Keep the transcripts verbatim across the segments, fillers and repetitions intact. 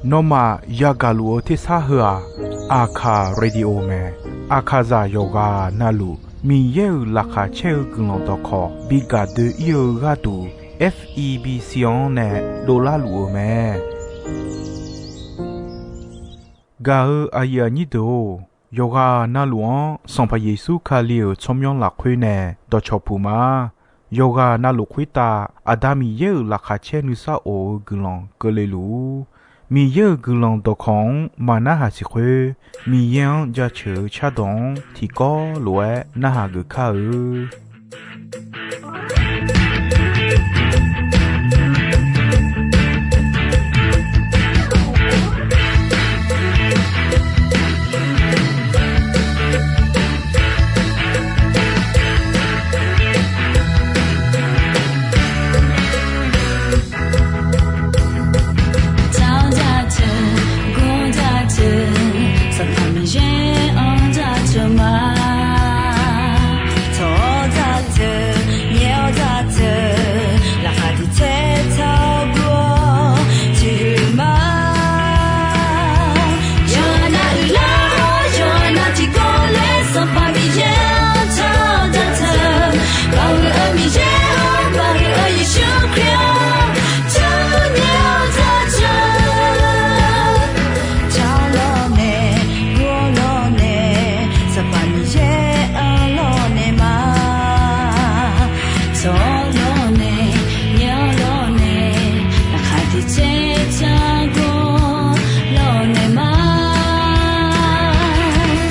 Nawmaf yagaq luf-eu tersar heu-aq, Aqkaq Radio mae. Aqkaqzaq yawqghaq navluf Miqyaer-euq laqkhaq caer-eu guiqlanq dawqkawq bi gaq doe-ir-eu gharduq, F E B C-anr nae dovlar luf-eu mae. Gaq-eu aqyuif aqnyir deuq-or, yawqghaq navluf-anr Sanqpaq Yeqsur Kali-euq tsawrmyanr lafkhoer nae dawqcawq puq ma. Yawqghaq navluf khoertav Aqda Miqyaer-euq laqkhaq caer nuisar of-eu guiqlanq keuvle luf-ur. Miqyaer-euq guiqlanq dawqkawq-anr maqnarhaq siq khoer, Miqyaer-anr jaceuq-eu cardawq-anr tiqkawv lof-aer narhaq geuf kar-eu. Tsawrjaqteuq, gurjaqteuq, Sanqpaq Miqyaer-anr jaceuq ma. Tsawrjaqteuq, nyaer-awr jaqteuq, laqkhaq tiq tsaer tsawrgawr tiqhuiq ma. Yawqha nav uiqlar-awr, yawqha nav tiqkawv laer Sanqpaq Miqyaer-anr tsawrjaqteuq, baoq-eu Miqyaer-or, baoq-eu Yeqsur Kali-or, tsawrnyaer-awr jaceuq. Tsawrlawr nae, gurlawr nae, Sanqpaq Miqyaer-anr lawrnaeq ma. Tsawrlawr nae, nyaerlawr nae, laqkhaq tiq tsaer tsawrgawr lawrnaeq ma.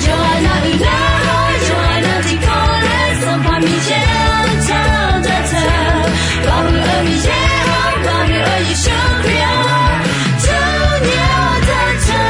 Yawqha nav uiqlar-awr, yawqha nav tiqkawv laer Sanqpaq Miqyaer-anr tsawrjaqteuq, baoq-eu Miqyaer-or, baoq-eu Yeqsur Kali-or, tsawrnyaer-awr jaceuq.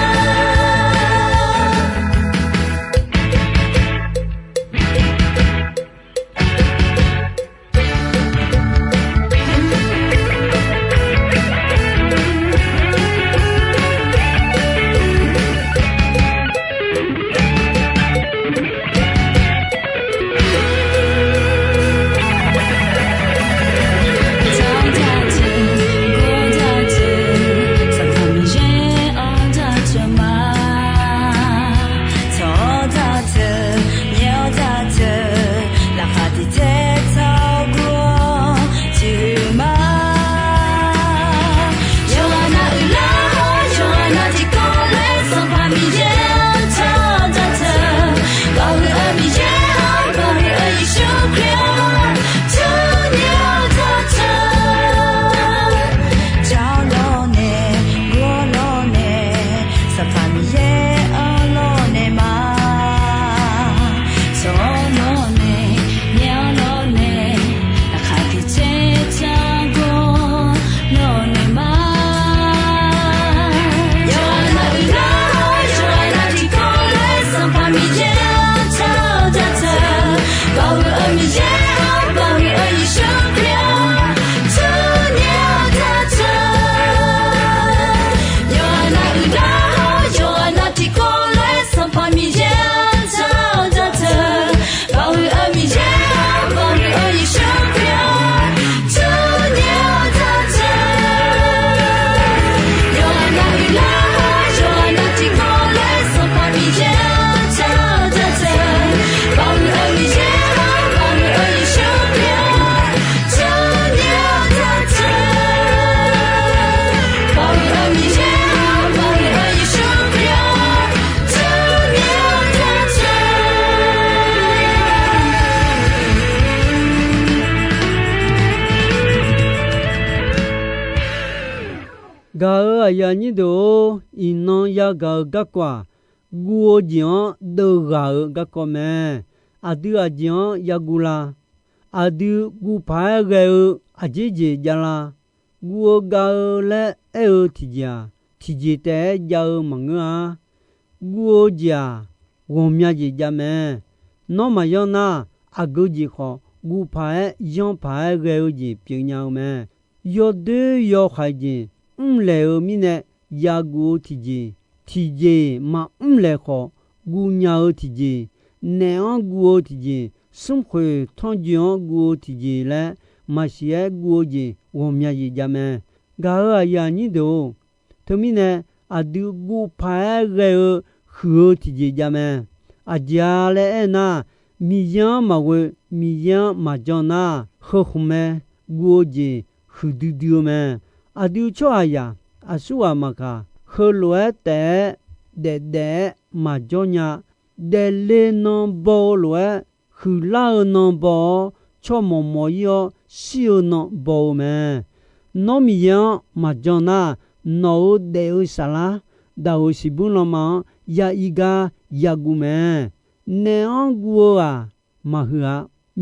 Tsawrjaqteuq, gurjaqteuq, Sanqpaq Miqyaer-anr jaceuq ma. Tsawrjaqteuq, nyaer-awr jaqteuq, laqkhaq tiq tsaer tsawrgawr tiqhuiq ma. Yawqha nav uiqlar-awr, yawqha nav tiqkawv laer Sanqpaq Miqyaer-anr tsawrjaqteuq, baoq-eu Miqyaer-or, baoq-eu Yeqsur Kali-or, tsawrnyaer-awr jaceuq. Tsawrlawr nae, gurlawr nae, Sanqpaq Miqyaer-anr lawrnaeq ma. Tsawrlawr nae, nyaerlawr nae, laqkhaq tiq tsaer tsawrgawr lawrnaeq ma. Yawqha nav uiqlar-awr, yawqha nav tiqkawv laer Sanqpaq Miqyaer-anr tsawrjaqteuq, baoq-eu Miqyaer-or, baoq-eu Yeqsur Kali-or, tsawrnyaer-awr jaceuq. Yawqha nav uiqlar-awr, yawqha nav tiqkawv laer Sanqpaq Miqyaer-anr tsawrjaqteuq, baoq-eu Miqyaer-or, baoq-eu Yeqsur Kali-or, tsawrnyaer-awr jaceuq. Yawqha nav uiqlar-awr, yawqha nav tiqkawv laer Sanqpaq Miqyaer-anr tsawrjaqteuq, baoq-eu Miqyaer-or, baoq-eu Yeqsur Kali-or, tsawrnyaer-awr jaceuq. Baoq-eu Miqyaer-or, baoq-eu Yeqsur Kali-or, tsawrnyaer-awr jaceuq. Gaq-euq aqyuif aqnyir deuq-or, iqnan yagaq-euq garkawv-aq, guv-eu jeq-anr deuvghaq-eu garkawv mae. Aqdui aqjeq-anr yaguv la? Aqdui guv paq-aer ghae-eu aqjeq jeq jav la? Guv-eu gav-eu laer aer-eu tiqjeq-aq, tiqjeq taef-aer jav-eu maqngeur-a. Guv-eu jeq-aq, ghawqmya jeq jav mae. Nawr maqyanr nar, aqgeu jeq khawf guv paq-aer yanr paq-aer ghae-eu jeq pyeufnya-eu mae. Yawdoer yawhaiq jeq mrlaeq-eu mirnae, yaguv-eu tiqjeq, tiqjeq maqmr laeq khawf guvnya-eu tiqjeq, naef-anr guv-eu tiqjeq, smrkhoeq tanrjoe-anr guv-eu tiqjeq laer maqsiq-aer guv-eu jeq ghawqmya jeq jav mae. Gaq-euq aqyuif aqnyir deuq-or, teumirnae aqdui guv paq-aer ghae-eu huiq-eu tiqjeq jav mae. Aqjeq-a laer aernar, Miqyaer-anr maqghoe, Miqyaer-anr maqjan nar, heu khmq mae. Guv-eu jeq huiqdui dui-eu mae. Aqdui tsawrhaqzaq aqsurghaq maqkaq, heulof-aer taef-aer daefdaef-aer maqjawr nya. Daefle nan baw-eu lof-aer, huiqlar-eu nan baw-awr, tsawrmawq mawq-ir-awr shir-eu nan baw-eu mae. Nawr Miqyaer-anr maqjan nar, nawq-euq daef-eu saflar, daq-euq siqbur lanma-anr ya ir gar yaguv mae. Naef-anr guv-eu-aq, maqhuiq-a.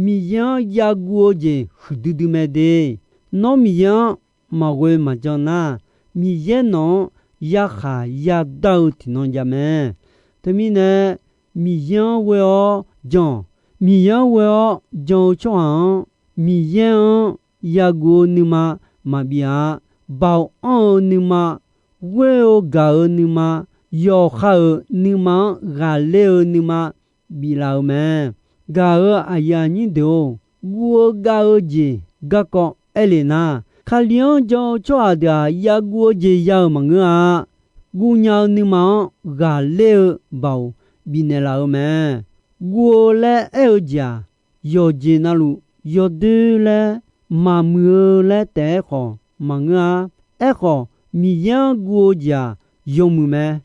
Miqyaer-anr yaguv-eu jeq huiqdui dui mae de. Nawr Miqyaer-anr maqghoe maqjan nar, Miqyaer nawq-anr yakhaq yadar-eu tiqnan jav mae. Teumirnae, Miqyaer-anr ghoe-awr jan-awq. Miqyaer-anr ghoe-awr jan-eu tsawrhaq-anr, Miqyaer-anr yaguv-eu nuima maqbif-a. Baoq anr-eu nuima, ghoer-eu gaq-eu nuima, yawqha-euq nuima-anr ghaqler-eu nuima biflaf-euq mae. Gaq-euq aqyuif aqnyir deuq-or, guv-eu gav-eu jeq garkawv aer le nar, Kali-anr jan-eu tsawrhaq deuq-aq, yaguv-eu jeq ya-euq maqngeur-a. Guvnya-eu nuima-anr ghaqler-eu baoq bifnaeq laf-euq mae. Guv-eu laer aer-eu jeq-aq, yawqjeq navluf yawdoer laer maqmuiq-eu laer taef-aer khawf maqngeur-a. Aerkhawf, Miqyaer-anr guv-eu jeq-aq, yawmuiq mae.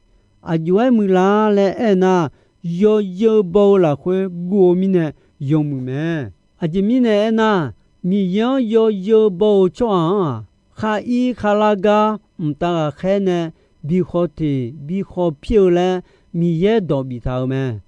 Aqjox-aer muiqlar laer aernar, yawzeu baw-eu lafkhoer guv-eu mirnae yawmuiq mae. Aqjeq mirnae aernar, Miqyaer-anr yawzeu baw-eu tsawrhaq-anr-aq, khar ir khar lar gar mqtav ghaqkhaer nae bi khawf teq bi khawf pir-eu laer Miqyaer dawq biftaq-euq mae.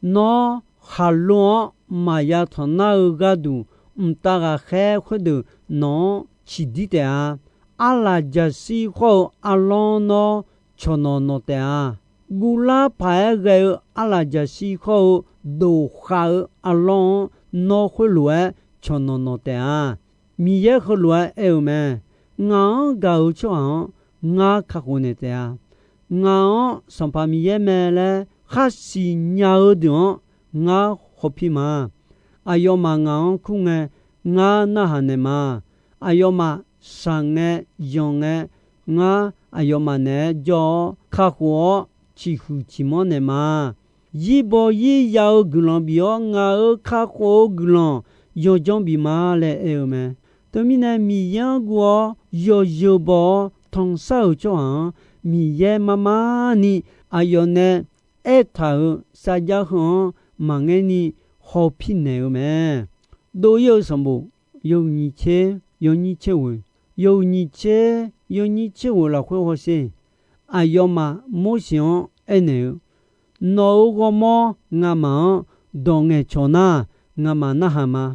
Nawr khaqlo-anr maqya tanq nar-eu gharduq, mqtav ghaqkhaer khoerdeuq nawq-anr ciqdir taef-a. Arlaqjaqshir khawr-eu arlawr nawr cawqnawq nawq taef-a. Guvlar paq-aer ghae-eu arlaqjaqshir khawr-eu doqkhav-eu arlawr-anr nawr khoerlof-aer cawqnawq nawq taef-a. Miqyaer heulof-aer aer-eu mae. Ngaq-anr gaq-eu tsawrhaq-anr ngar kakhof naeq taef-a. Ngaq-anr Sanqpaq Miqyaer mae laer khar siqnya-eu deuq-anr ngar khawf pir ma. Aqyawfmaf ngaq-anr kur ngae, ngar narhaq naeq ma. Aqyawfmaf shaq ngae, yanq ngae, ngar aqyawfmaf naeq-aer jawr-awr kakhof-awr ciqhuiq ciqmanr naeq ma. Zirbaw zirya-eu guiqlanq bif-awr, ngaq-euq kakhof-eu guiqlanq yawdzanr bif ma laer aer-eu mae. Teumirnae, Miqyaer-anr guv-awr yawzeu baw-awr tanqsar-euq tsawrhaq-anr, Miqyaer mar mar ni aqyawf nae aertaq-euq sarjax heu-anr maqngaer ni hawpir naeq-eu mae. Dov-ir-eu sanqbof yawhuiq nyiq tser yawnyir tser ghoeq, yawhuiq nyiq tser yawnyir tser ghoeq lafkhoer hawsher. Aqyawfmaf Morseq-anr aernaeq-eu, Nawq-euq ghawrmawr ngamaf-anr dawq ngaeqcawq nar, ngamaf narhaq ma.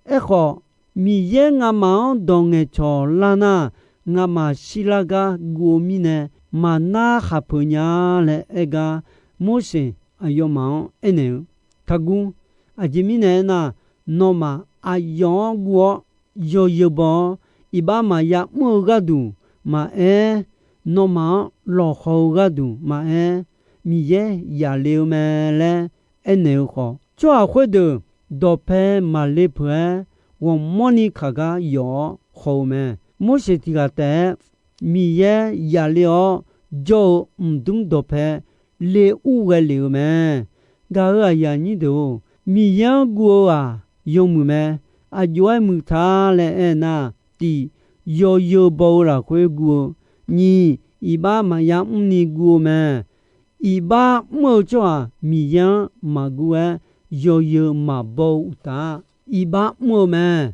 Aerkhawf, Miqyaer ngamaf-anr dawq ngaeqcawq lar nar, ngamaf shirlar gar guv-eu mirnae maqnar khaqpeuq nya laer aer gar, Morseq aqyawfmaf-anr aernaeq-eu, Taqguv. Aqjeq mirnae aernar, nawmaf aqyawf-anr guv-awr yawzeu baw-awr, iqbax maqya mr-eu gharduq maqaer, nawmaf-anr lawqhaw-eu gharduq maqaer, Miqyaer yaqle-eu mae laer aernaeq-eu khawf, tsawrhaq khoerdeuq dawqpae maqle peuq-aer, ghawqmanrni kaq gar yawf-awr haw-eu mae. Morseq tiq ghaq taef-aer Miqyaer yaqle-awr jawr-eu mqdmr dawqpae le ur ghae lef-eu mae. Gaq-euq aqyuif aqnyir deuq-or, Miqyaer-anr guv-eu-aq, yawmuiq mae. Aqjox-aer muiq ta laer aernar, tiq, yawzeu baw-eu lafkhoer guv-eu, nyiq, iqbax maqya mrni guv-eu mae. Iqbax mr-eu tsawrhaq Miqyaer-anr maqguv-aer, yawzeu maqbaw-eu uqtaf-aq, iqbax mr-eu mae.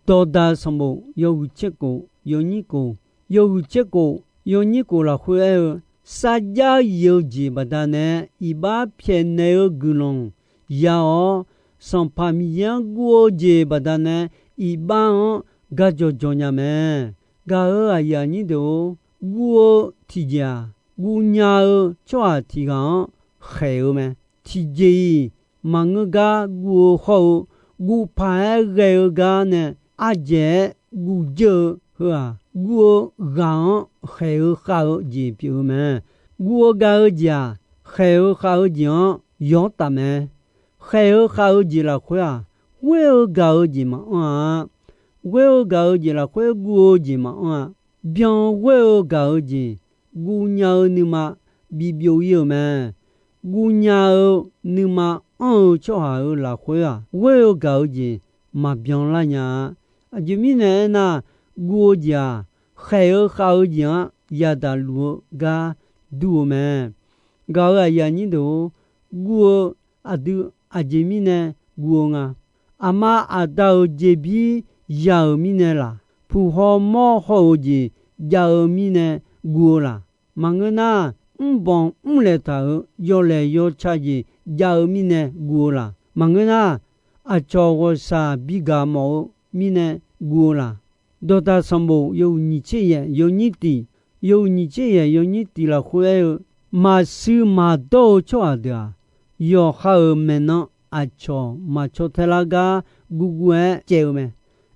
Dawqdaq sanqbof yawhuiq tser kof yawnyir kof, yawhuiq tser kof yawnyir kof lafkhoer aer-eu, sarjax yif-eu jeq baqdanae iqbax pyaeqnaeq-eu guiqlanq ya-awr, Sanqpaq Miqyaer-anr guv-eu jeq baqdanae iqbax-anr gardzaw dzaw nya mae. Gaq-euq aqyuif aqnyir deuq-or, guv-eu tiqjeq-aq, guvnya-eu tsawrhaq tiq ghaq-anr khaeq-eu mae. Tiqjeq-iq, maqngeur gar guv-eu hawr-eu, guv paq-aer ghae-eu gar nae ardzaeq-aer guv dzeur-eu heu-aq, guv-eu ghaq-anr khaeq-eu khav-eu jeq pyeuf-eu mae. Guv-eu gaq-eu jeq-aq, khaeq-eu khav-eu jeq-anr yawr taf mae. Khaeq-eu khav-eu jeq lafkhoer-aq, ghoer-eu gaq-eu jeq maqanr-a. Ghoer-eu gaq-eu jeq lafkhoer guv-eu jeq maqanr-a. byan ghoer-eu gaq-eu jeq, guvnya-eu nuima bibyov ir-euq mae. Guvnya-eu nuima anr-eu tsawrhaq-euq lafkhoer-aq, ghoer-eu gaq-eu jeq maqbyan lar nya-a. Aqjeq mirnae aernar, guv-eu jeq-aq, khaeq-eu khav-eu jeq-anr yadaq luf-eu gar dur-eu mae. Gaq-euq aqyuif aqnyir deuq-or, guv-eu aqdui aqjeq mirnae guv-eu nga. Aqma aqda-euq jeqbir ya-euq mirnae laq, puq haw mawr haw-euq jeq jav-eu mirnae guv-eu laq, maqngeur nar, mrbanq mrlaeq taq-euq yawlaeq yawca jeq jav-eu mirnae guv-eu laq, maqngeur nar, aqcawq ghawqshaq bigaq mawf-eu mirnae guv-eu laq. Dawqdaq sanqbof yawhuiq nyiq tser yaeq yawnyir tiq, yawhuiq nyiq tser yaeq yawnyir tiq lafkhoer aer-eu, maqshuir maqdawr-eu tsawrhaq deuq-aq, yawqha-euq maeqnan aqcawq maqcaw tae lar gar gurgur-aer caev-eu mae.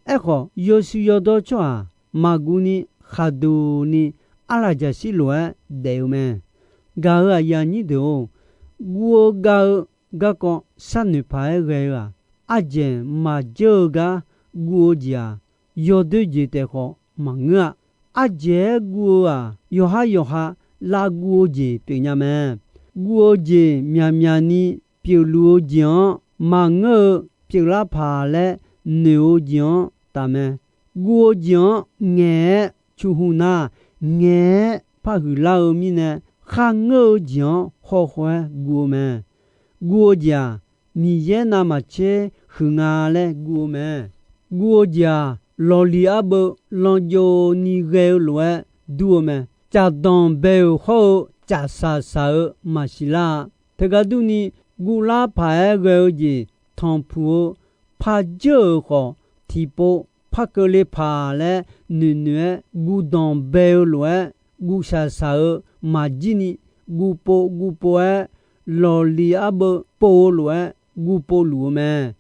Aerkhawf, yawshuif yawdawr tsawrhaq maqguv ni khaqduq ni arlaqjaqshir lof-aer daef-eu mae. Gaq-euq aqyuif aqnyir deuq-or, guv-eu gav-eu garkawv sharnoeq paq-aer ghae-eu-aq, ardzaeq maqjeur-eu gar guv-eu jeq-aq, yawdoer jeq taef khawf maqngeur-a. Ardzaeq-aer guv-eu-aq, yawqhar yawqha lavguv-eu jeq pyeufnya mae. Guv-eu jeq myaqmyaq ni pyeufluf-eu jeq-anr maqngeur-eu pyeuflar paq laer noeq-eu jeq-anr taf mae. Guv-eu jeq-anr ngaeq-aer cuqhu nar, ngaeq-aer parhuiq lar-eu mirnae, kharngeur-eu jeq-anr khawkhaw-aer guv-eu mae. Guv-eu jeq-aq, Miqyaer navmaqtser huiq nga laer guv-eu mae. Guv-eu jeq-aq, lawqliq arbeuv lanjov ni ghae-eu lof-aer dur-eu mae. Cafdanq bae-euq hawr-eu cafsaq saq-eu maqsiq lar-a. Teugar durni, guvlar paq-aer ghae-eu jeq tanqpuq-eu parjeur-euq khawf, tiqpov par keuvle paq laer noeqnoeq-aer guvdanq bae-eu lof-aer, guvshaq shaq-eu maqjir ni, guvpov guvpov-aer, lawqliq arbeuv pov-eu lof-aer guvpov luf-eu mae.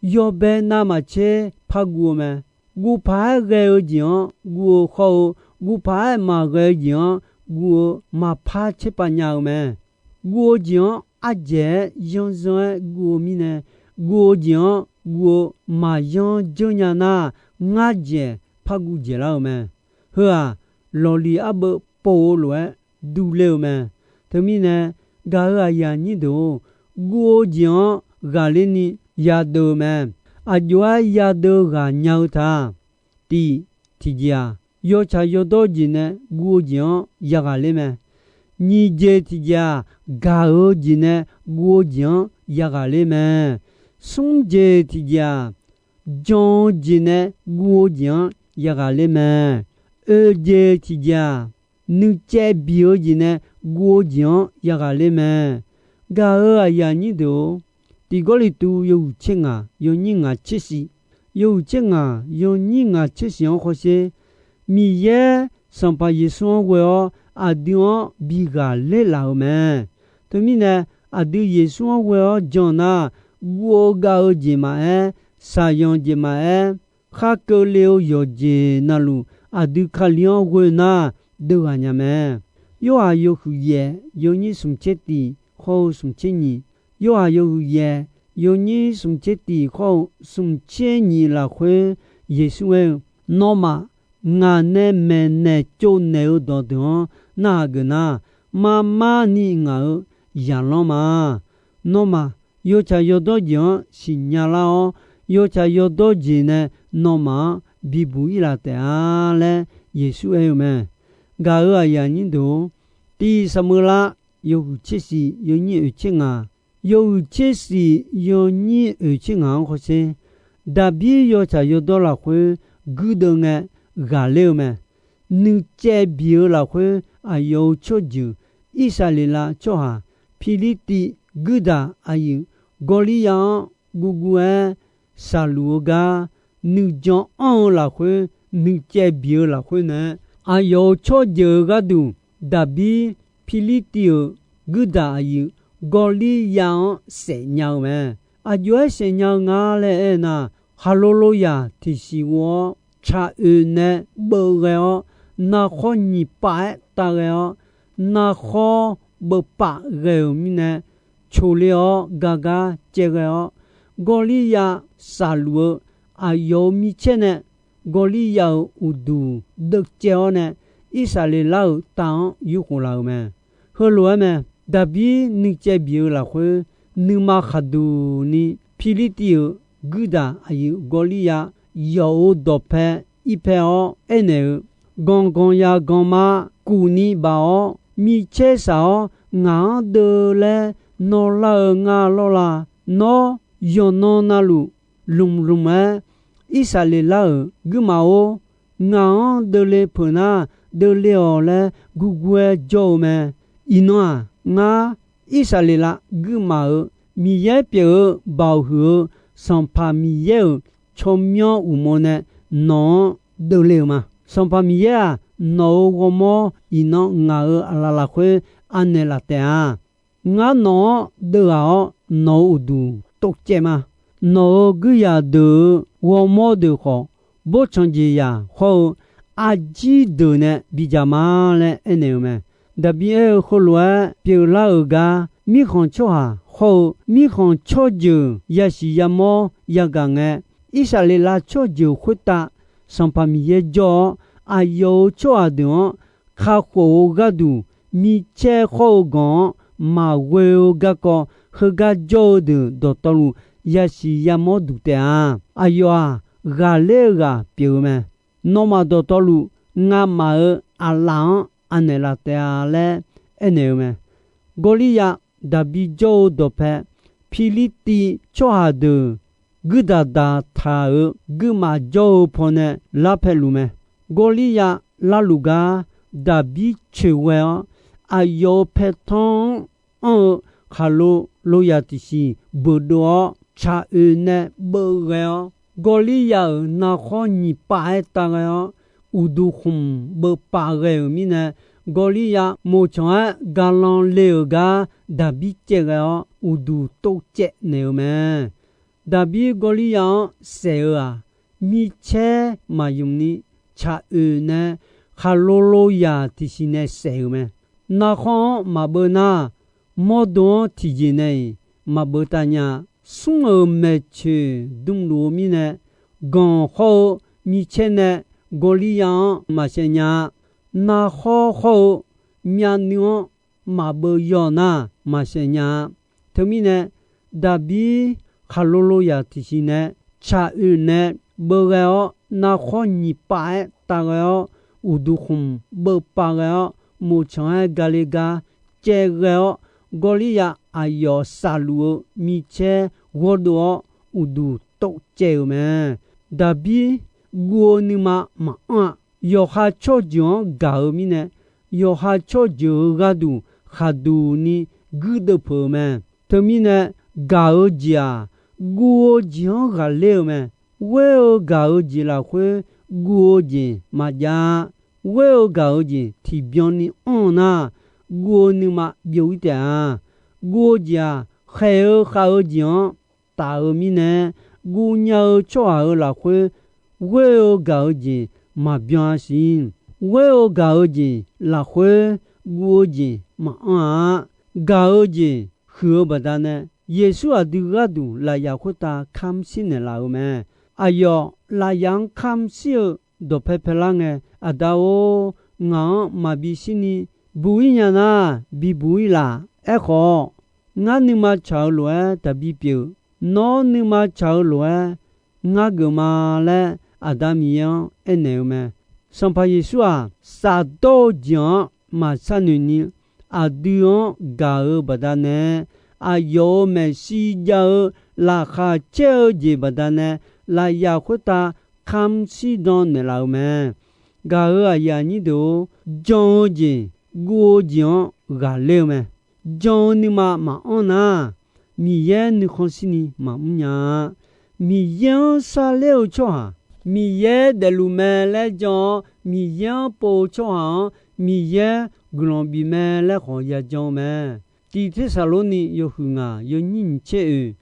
Yawbae navmaqtser par guv-eu mae. Guv paq-aer ghae-eu jeq-anr guv-eu khawr-eu, guv paq-aer maqghae-eu jeq-anr guv-eu maqpar tserpav nya-eu mae. Guv-eu jeq-anr ardzaeq-aer yanrzanr-aer guv-eu mirnae, guv-eu jeq-anr guv-eu maqyanr dzeur nya nar, ngar dzaeq par guv dzaeq lar-eu mae. Heu-aq, lawqliq arbeuv pov-eu lof-aer durler-eu mae. Teumirnae, gaq-euq aqyuif aqnyir deuq-or, guv-eu jeq-anr ghaqler ni yadeuv-eu mae. Aqjox-aer yadeuv ghaq nya-eu ta. Tiq, tiqjeq-aq, yawtsaq yawdawr jeq nae guv-eu jeq-anr yaghaq ler mae. Nyiq jeq tiqjeq-aq, gaq-eu jeq nae guv-eu jeq-anr yaghaq ler mae. Smr jeq tiqjeq-aq, jan-eu jeq nae guv-eu jeq-anr yaghaq ler mae. Oeq jeq tiqjeq-aq, nuicaev biq-eu jeq nae guv-eu jeq-anr yaghaq ler mae. Gaq-euq aqyuif aqnyir deuq-or, Tiq Gawrliqtu yawhuiq tser ngaq yawnyir ngaq tser shif, yawhuiq tser ngaq yawnyir ngaq tser shif-anr hawsher. Miqyaer Sanqpaq Yeqsur-anr ghoe-awr aqdui-anr bi ghaqler laf-euq mae. Teumirnae, aqdui Yeqsur-anr ghoe-awr jan nar, guv-eu gav-eu jeq maqaer, shaqyanq jeq maqaer, khar keuvle-eu yawqjeq navluf aqdui Kali-anr ghoe nar, deuv ghaq nya mae. Yorhaq yawhuiq yaef yawnyir smq tser tiq hawr-eu smq tser nyiq, Yorhaq yawhuiq yaef yawnyir smq tser tiq hawr-eu smq tser nyiq lafkhoer Yeqsur aer-eu, Nawmaf, ngaq nae maeqnaeq tsovnaeq-eu dawqdeuq-anr narhaq geuf nar, mar mar ni ngaq-euq zaqlanr ma. Nawmaf, yawtsaq yawdawr jeq-anr siqnya lar-awr, yawtsaq yawdawr jeq nae nawmaf-anr bibuq ir laf taef-a laer Yeqsur aer-eu mae. Gaq-euq aqyuif aqnyir deuq-or, Tiq Saqmeular yawhuiq tser shif yawnyir oeq tser ngaq, yawhuiq tser shif yawnyir oeq tser ngaq-anr hawsher. Daqbir yawtsaq yawdawr lafkhoer guirdeuv ngae ghaqler-eu mae. Nuicaev biq-eu lafkhoer aqyawf-euq tsawrjeuq Irsaqleqlav tsawrhaq Pirlirtiv guirdaq aqyuif Gawrliryav-anr guvguv-aer shaqluf-eu gar, nuijan anr-eu lafkhoer, nuicaev biq-eu lafkhoer nae, aqyawf-euq tsawrjeuq-eu gharduq Daqbir Pirlirtiv-euq guirdaq aqyuif Gawrliryav-anr saefnya-eu mae. Aqjox-aer saefnya-eu nga laer aernar, khaqlo loyaq tiqsiq ghov-awr tsaq oeq nae beuv ghae-awr, narkhawr nyiq pav-aer tav ghae-awr, narkhawr beuv pav ghae-euq mirnae, coqle-awr gar gar caev ghae-awr, Gawrliryav shaqluf-eu aqyawf-euq micaer nae Gawrliryav-euq uqduq deuvcaev-awr nae, Irsaqleqlav-euq tav-anr yurkhof laf-euq mae. Heulof-aer mae. Daqbir nuicaev bif-eu lafkhoer, nuima khaqduq ni Pirlirtiv-euq guirdaq aqyuif Gawrliryav yawf-euq dawqpae irpae-awr aernaeq-eu, Ganqganq yaq ganqma kuf ni baf-awr, micaer shaq-awr ngaq-anr deuv laer nawr lar-eu nga lawr la? Nawr yawqnan navluf lmqlmq-aer Irsaqleqlav-euq guirmaf-or, ngaq-anr deuvle peuq nar, deuvle-awq laer gurgur-aer jawr-eu mae. Iqnan-aq, ngar Irsaqleqlav guirmaf-euq Miqyaer pyeuf-eu Baoq huiq-eu Sanqpaq Miqyaer-euq tsawrmyanr uqmov nae nawq-anr deuvle-euq ma. Sanqpaq Miqyaer-aq, nawq-euq ghawrmawr iqnan ngaq-euq aqlaf lafkhoer anaeq laf taef-a. Ngar nawq-anr deuvghaq-awr, nawq-euq uqduq tovcaev ma. Nawq-euq guirzaq deuq-euq ghawrmawr deuq khawf, boftsanq jeqzaq hawr-eu arjir deuq nae bidzaq ma laer aernaeq-eu mae. Daqbir aer-eu heulof-aer pyeuflar-euq gar, mirkhanq tsawrhaq hawr-eu mirkhanq tsawrjeuq yasiq yamawr yagaq ngae, Irsaqleqlav tsawrjeuq khoertav Sanqpaq Miqyaer jawr-awr, aqyawf-euq tsawrhaq deuq-anr kakhof-eu gharduq, micaer khawr-eu ganq-anr maqghoe-eu garkawv, heugar jawr-eu deuq dawqtawvluf yasiq yamawr duq taef-a. Aqyawf-aq, ghaqler-eu ghaq pyeuf-eu mae. Nawmaf dawqtawvluf ngamaf-euq aqlaf-anr anaeq laf taef-a laer aernaeq-eu mae. Gawrliryav Daqbir jawr-eu dawqpae Pirlirtiv tsawrhaq deuq guirdaq daqtaq-euq guirmaf jawr-eu pawnae larpae luf mae. Gawrliryav larluf gar Daqbir coeqghae-awr, aqyawf-euq paertanr-anr anr-eu khaqlo loyaq tiqsiq beuqdov-awr, tsaq oeq nae beuvghae-awr, Gawrliryav-euq narkhawr nyiq pav-aer tavghae-awr, uqduq khmq beupav ghae-euq mirnae, Gawrliryav moqtsanq-aer galan le-euq gar Daqbir caevghae-awr, uqduq tovcaev naeq-eu mae. Daqbir Gawrliryav-anr saef-eu-aq, micaer maqymq ni tsaq oeq nae khaqlo loyaq tiqsiq nae saef-euq mae. Narkhawr-anr maqbeuv nar, mawrdo-anr tiqjeq nae-iq maqbeuv tavnya. Smr-euq maeqtsoeq dmluf-eu mirnae, ganq hawr-eu micaer nae Gawrliryav-anr maqsaef nya-a. Narkhawr hawr-eu myavnuiv-anr maqbeuv yaw nar maqsaef nya-a. Teumirnae, Daqbir khaqlo loyaq tiqsiq nae tsaq oeq nae beuvghae-awr, narkhawr nyiq pav-aer tavghae-awr, uqduq khmq beupav ghae-awr, moqtsanq-aer gale gar caevghae-awr, Gawrliryav aqyawf safluf-eu micaer ghawrdov-awr, uqduq tovcaev-euq mae. Daqbir guv-eu nuima maqanr-a. Yawqha tsawrjeuq-anr gaq-eu mirnae, yawqha tsawrjeuq-euq gharduq khaqduq ni guirdeuv peuq-euq mae. Teumirnae, gaq-eu jeq-aq, guv-eu jeq-anr ghaqler-eu mae. Ghoer-eu gaq-eu jeq lafkhoer guv-eu jeq maqjav-a. Ghoer-eu gaq-eu jeq tiqbyan ni anr-eu nar, guv-eu nuima byov-ir taef-a. Guv-eu jeq-aq, khaeq-eu khav-eu jeq-anr taf-eu mirnae, guv nya-eu tsawrhaq-euq lafkhoer ghoer-eu gaq-eu jeq maqbyan-a siq. Ghoer-eu gaq-eu jeq lafkhoer guv-eu jeq maqanr-a. Gaq-eu jeq huiq-eu baqdanae, Yeqsur aqdui gharduq lafyaf khoertav kamr shir naeqlaf-euq mae. Aqyawf lafyaf-anr kamr shir-eu dawqpae paelar ngae, Aqda-or, ngaq-anr maqbi shirni buq-ir nya nar, bibuq-ir laf. Aerkhawf, ngar nuima tsaq-eu lof-aer taqbi pyeuf. Nawr nuima tsaq-eu lof-aer ngar geufma laer Aqda Miqyaer-anr aernaeq-eu mae. Sanqpaq Yeqsur-aq, shafdawr-eu jeq-anr maqsharnoeq ni, aqdui-anr gaq-eu baqdanae, aqyawf-euq maeqshi jav-eu laqkhaq caer-eu jeq baqdanae, lafyaf khoertav kamr shir dan naeqlaf-eu mae. Gaq-euq aqyuif aqnyir deuq-or, jan-eu jeq, guv-eu jeq-anr ghaqler-eu mae. Jan-eu nuima maqanr nar, Miqyaer nuikhanr shirni maqmr nya-a. Miqyaer-anr sharler-eu tsawrhaq, Miqyaer daefluf mae laer jan-awr, Miqyaer-anr pov-eu tsawrhaq-anr Miqyaer guiqlanq bif mae laer khawf yajan-eu mae. Tiq Tersaqlorni yawhuiq ngaq yawnyir nyiq tser oeq,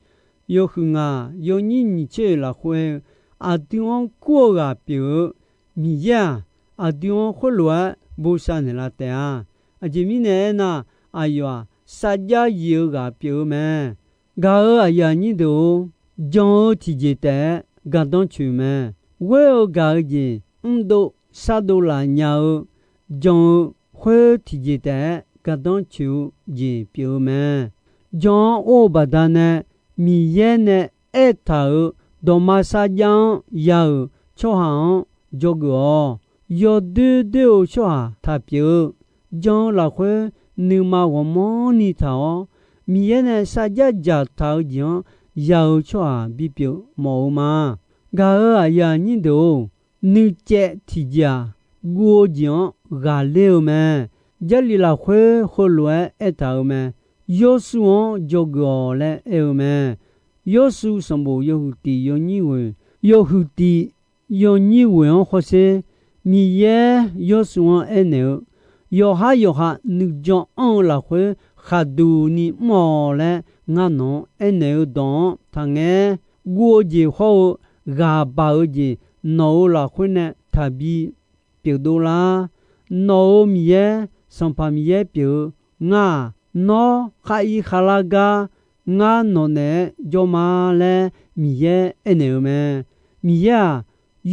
yawhuiq ngaq yawnyir nyiq tser oeq lafkhoer, aqdui-anr kur-eu ghaq pyeuf-eu Miqyaer-aq, aqdui-anr khoerlof-aer bosav naeqlaf taef-a. Aqjeq mirnae aernar, aqyawf-aq, sarjax yif-eu ghaq pyeuf-eu mae. Gaq-euq aqyuif aqnyir deuq-or, jan-eu tiqjeq taef-aer gardanr coeq mae. ghoer-eu gaq-eu jeq mrdov shardov laf nya-eu jan-eu khoer tiqjeq taef-aer gardanr coeq-eu jeq pyeuf-eu mae. Jan-anr or-eu baqdanae Miqyaer nae aertaq-euq dawqma sarjax-anr ya-euq tsawrhaq-anr dzawgeuf-awq. Yawdoer doer-eu tsawrhaq taq pyeuf-eu, jan-eu lafkhoer nuima ghawqmanrni taq-awr, Miqyaer nae sarjax dzaqtaq-eu jeq-anr ya-eu tsawrhaq bipyeuf mawf-eu ma. Gaq-euq aqyuif aqnyir deuq-or, nuicaev tiqjeq-aq, guv-eu jeq-anr ghaqler-eu mae. Jarlif lafkhoer heulof-aer aertaq-euq mae. Yawrsuv-anr dzawgeuf-awq laer aer-eu mae. Yawrsuv sanqbof yawhuiq tiq yawnyir ghoeq, yawhuiq tiq yawnyir ghoeq-anr hawsher. Miqyaer Yawrsuv-anr aernaeq-eu, yawqhar yawqha nuijan anr-eu lafkhoer khaqduq ni mr-awq laer ngar nawq-anr aernaeq-eu dawq-anr taqngaer. Guv-eu jeq hawr-eu ghaq baq-eu jeq nawq-euq lafkhoer nae taqbi pyeufdov lar. Nawq-euq Miqyaer, Sanqpaq Miqyaer pyeuf-eu ngar-aq, nawr khar ir kharlar gar ngar nawq naeq-aer jawr ma laer Miqyaer aernaeq-eu mae. Miqyaer-aq,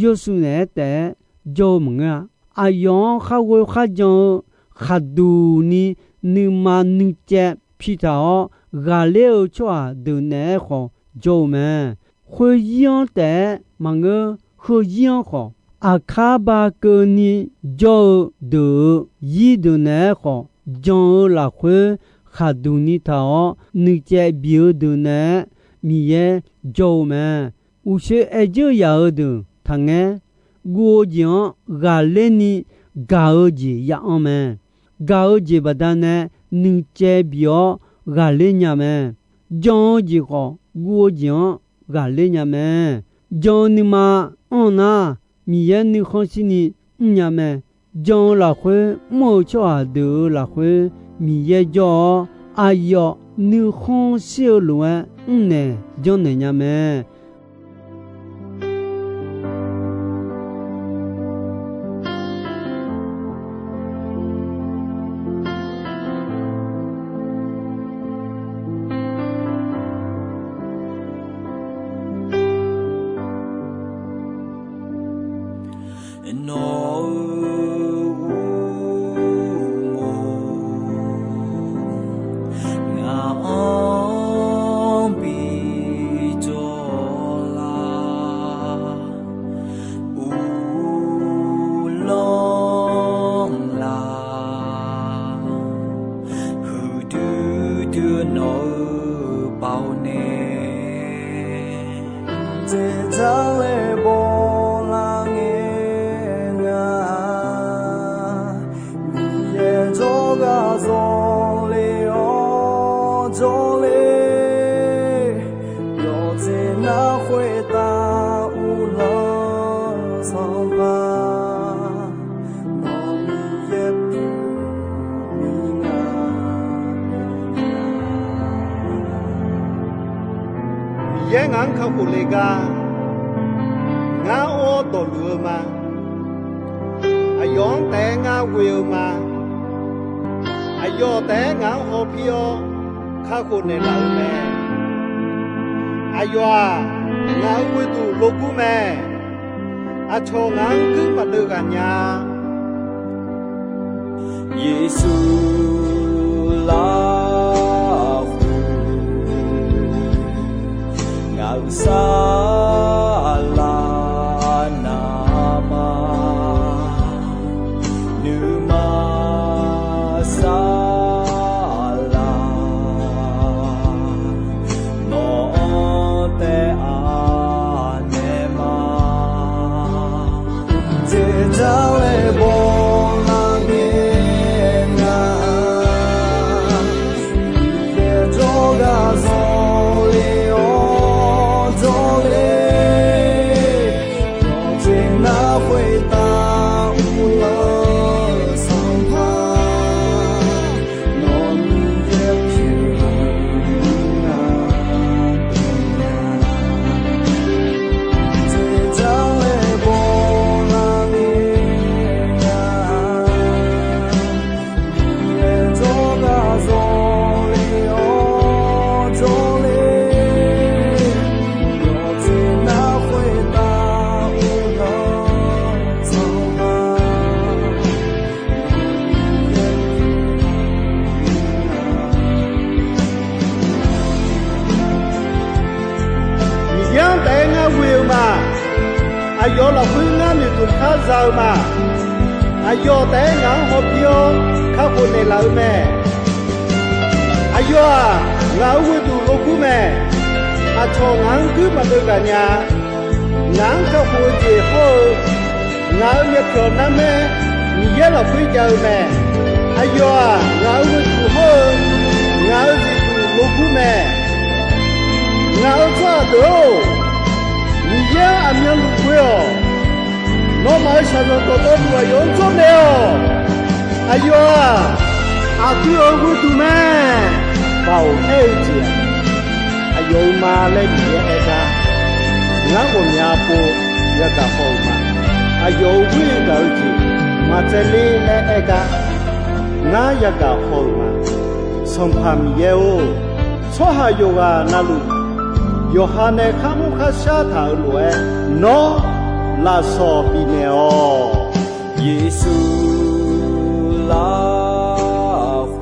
Yawrsuv naeq-aer taef-aer jawr-eu maqngeur-a. Aqyawf-anr khar ghoe kharjan-eu khaqduq ni nuima nuicaev pitaq-awr ghaqler-eu tsawrhaq deuq naeq-aer khawf jawr-eu mae. Khoeryir-anr taef-aer maqngeur, heuyir-anr khawf, aqkar ba keuvni jawr-eu deuq-euq yir deuq naeq-aer khawf, jan-eu lafkhoer khaqduq ni taq-awr nuicaev bif-eu deuq naeq-aer Miqyaer jawr-eu mae. Uqshoe aer dzeur yaf-eu deuq taqngaer. Guv-eu jeq-anr ghaqler ni gaq-eu jeq ya anr mae. Gaq-eu jeq baqdanae nuicaev bif-awr ghaqler nya mae. Jan-eu jeq khawf, guv-eu jeq-anr ghaqler nya mae. Jan-eu nuima anr nar, Miqyaer nuikhanr shirni mrnya mae. Jan-eu lafkhoer mr-eu tsawrhaq deuq-euq lafkhoer Miqyaer jawr-awr, aqyawf nuikhanr shir-eu lof-aer mrnaeq janrnaeq nya mae. Nawq-euq uqmov ngaq-anr bi jawrlar, uvlanr laf, huiqdui dui nawq-euq baoq nae, dzeqdzaq laer bawlar ngae nga, Miqyaer jawrgar zawle-awr jawrle, yawqjeq nar khoertav uvlanr Sanqpaq, nawq Miqyaer puq mi nga. Miqyaer ngaq-anr kakhof le gar, ngar or dawqluf-eu ma. Aqyawf-anr taef-aer ngar ghoe-eu ma. Aqyawf taef-aer ngaq-anr hawpir-awr kakhof naeqlaf-eu mae. Aqyawf-aq, ngaq-euq ghoeduq logur mae. Aqcawq ngaq-anr guir maqdeuv ghaq nya. Yeqsur lafkhoer ngaq-euq saflar navma, nuima saflar nawq-anr taef-aer naeq ma. Dzeqdzaq laer bawlar ngae nga, Miqyaer jawrgar zawle-awr jawrle, yawqjeq nar khoertav uvlanr-eu ma. Aqyawf taef-aer ngaq-anr hawpir-awr kakhof naeqlaf-eu mae. Aqyawf-aq, ngaq-euq ghoeduq logur mae. Aqcawq ngaq-anr guir maqdeuv gaq nya. Ngaq-anr kakhof-eu jeq hawr-eu, ngaq-euq myavpyawq narmaer Miqyaer lafkhoer jav-eu mae. Aqyawf-aq, ngaq-euq ghoeduq hawr-eu, ngaq-euq zifduq logur mae. Ngaq-euq tsawrhaq deuq-or, Miqyaer-anr aqmyanluf ghoe-awq. Nawmaf-euq shaqzanq dawqtawvluf aqyawf-anr dzawrnaeq-awq. Aqyawf-aq, aqdui-euq ghoeduq mae. Baoq aer-eu jeq-aq, aqyawf-euq ma laer Miqyaer aer gar, ngar ghawqmya pov yagaq haw-euq ma. Aqyawf-euq ghoer gaq-eu jeq maqtsaevler laer aer gar, ngar yagaq haw-euq ma. Sanqpaq Miqyaer-or, tsawrhaq yawqghaq navluf, yawqha nae kharmr kharshar taq-euq lof-aer, nawr lafsawq bifnaeq-awq. Yeqsur lafkhoer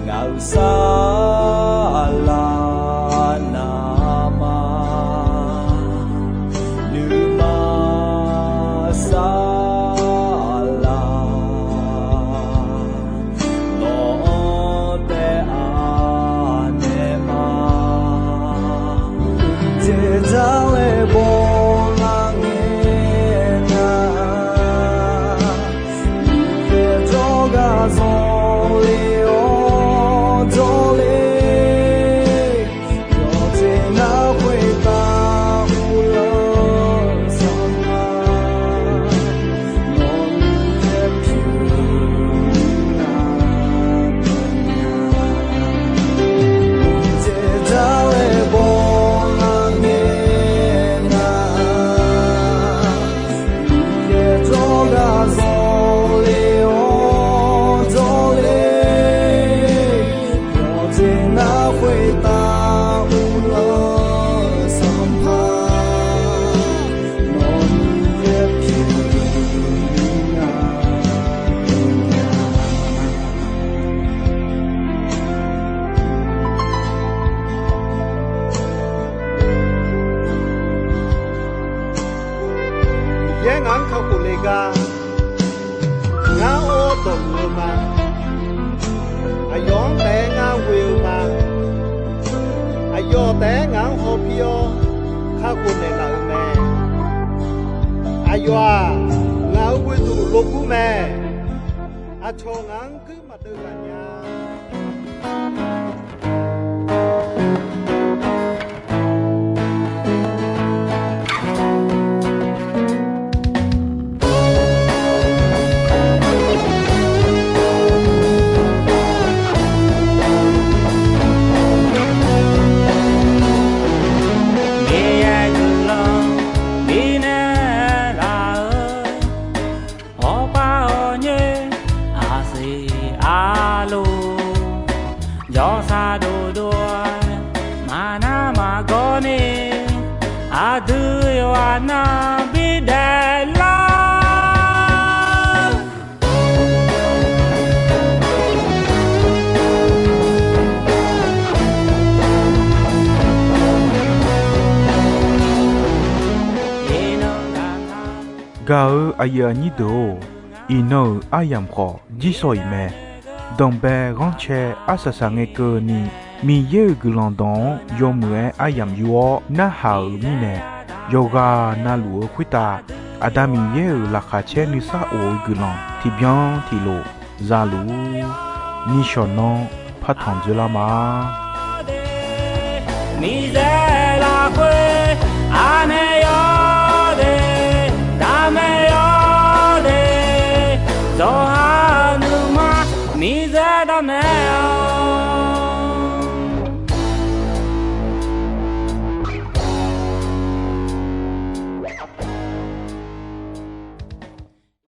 ngaq-euq saflar navmaqni nuima saflar nawq-anr taef-a naeq ma. Dzeqdzaq-aer bawlar ngae nar, Miqyaer jawrgar zanqler-awr jawrler, yawqjeq nar khoertav uvlanr sanqpaq, nawq-euq yaerpyur nar dawqnya. Dzeqdzaq-aer bawlar ngae nar, Miqyaer jawrgar zanqler-awr jawrler, yawqjeq nar khoertav uvlanr sanqpaq, nawq-euq yaerpyur nar dawqnya. Miqyaer ngaq-anr kakhof le gar, ngar-awr dawqluf-eu ma. Aqyawf-anr taef-aer ngar ghoe-eu ma. Aqyawf taef-aer ngaq-anr hawpir-awr kakhof naeqlaf-euq mae. Aqyawf-aq, ngaq-euq ghoeduq logur mae. Aqcawq ngaq-anr guir maqdeuv ghaq nya. Miqyaer guiqlanq bifnaeq laf-eu, hawpar hawnyir aqsiq arluf, jawrsar dovdov-aer maqnar maqgawr ni, aqdui yawqghaq nar bidaef lar. Gaq-eu aqyuif aqnyir deuq-or, iqnan-euq aryamq khawf jirsawq iq mae. Danqbae ghanrcae arsaq saq ngae keuvni, Miqyaer-euq guiqlanq dawq-anr yawmuiq-aer aryamq yur-awr narhaq-euq mirnae, yawqghaq navluf-eu khoertav Aqda Miqyaer-euq laqkhaq caer nuisar of-eu guiqlanq tiqbyan tiqlof zaluf-ur. Nishawq nanr partanq dzoerlar ma. Miqyaer lafkhoer aqnae yawdaef, daqmae yawdaef, zawqha-euq nuima Miqyaer dawrnaeq-awq.